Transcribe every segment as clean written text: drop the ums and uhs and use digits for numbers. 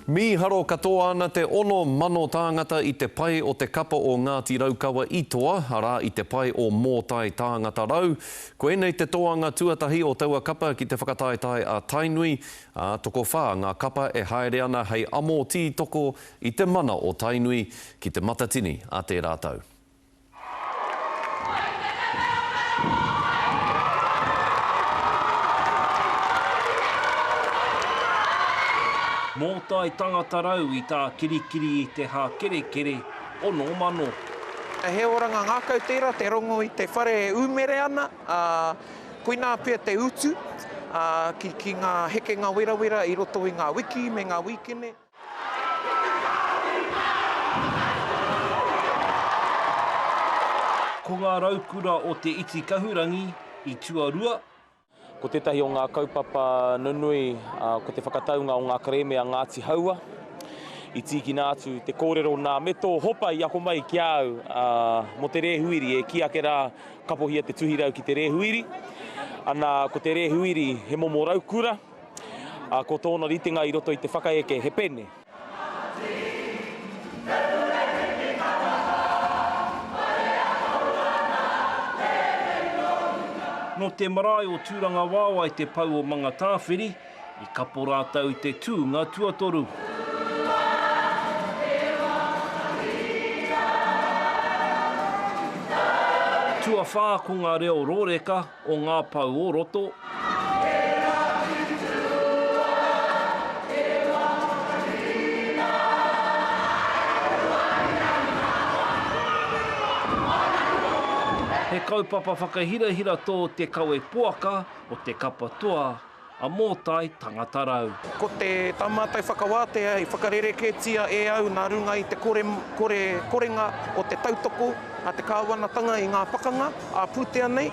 Mīharo katoa ana te 6,000 tāngata i te pae o te kapa o Ngāti Raukawa i toa, arā, i te pae o Mōtai Tāngata Rau. Koinei te toanga tuatahi o taua kapa ki te whakataetae a Tainui, ā, tokowhā ngā kapa e haere ana hei amo tītoko i te mana o Tainui ki Te Matatini a tērā tau. Mōtai tangata rau i tākirikiri i te hākerekere 6000. He oranga ngākau tērā, te rongo i te whare e umere ana, ā, koinā pea te utu, ā, ki, ki ngā hekenga werawera i roto i ngā wiki me ngā wīkene. Ko ngā raukura o Te Iti Kahurangi i tuarua. Ko tētahi o ngā kaupapa nunui ko te whakataunga o ngā kerēme a Ngāti Haua. I tīkina atu te kōrero nā me tō hopa i ako mai ki a au mō te rēhuiri e kī ake rā kapohia te tuhirau ki te rēhuiri. Ana ko te rēhuiri he momo raukura. Ā, ko tōna ritenga i roto i te whakaeke he pene. Nō te marae o Tūrangawaewae te pou o Mangatāwhiri, i kapo rātou i te tūnga tuatoru. Tuawhā ko ngā reo rōreka o ngā pou o roto. He kaupapa whakahirahira tō te kawe poaka o te kapa toa a Mōtai Tangata Rau. Ko te tā mātou whakawātea i whakarerekētia e au nā runga i te kore, kore, korenga o te tautoko a te kāwanatanga i ngā pakanga ā-pūtea nei,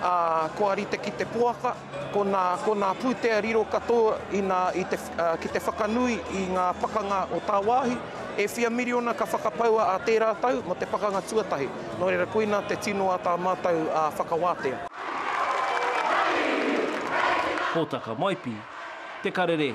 ā, kua rite ki te poaka, ko nā, ko nā pūtea riro katoa i nā, i te, ā, ki te whakanui i ngā pakanga o tāwāhi, e whia miriona ka whakapaua ā tērā tau mō te pakanga tuatahi. Nō reira, koinā te tino a tā mātou, ā, whakawātea. Hōtaka Maipi, Te Karere.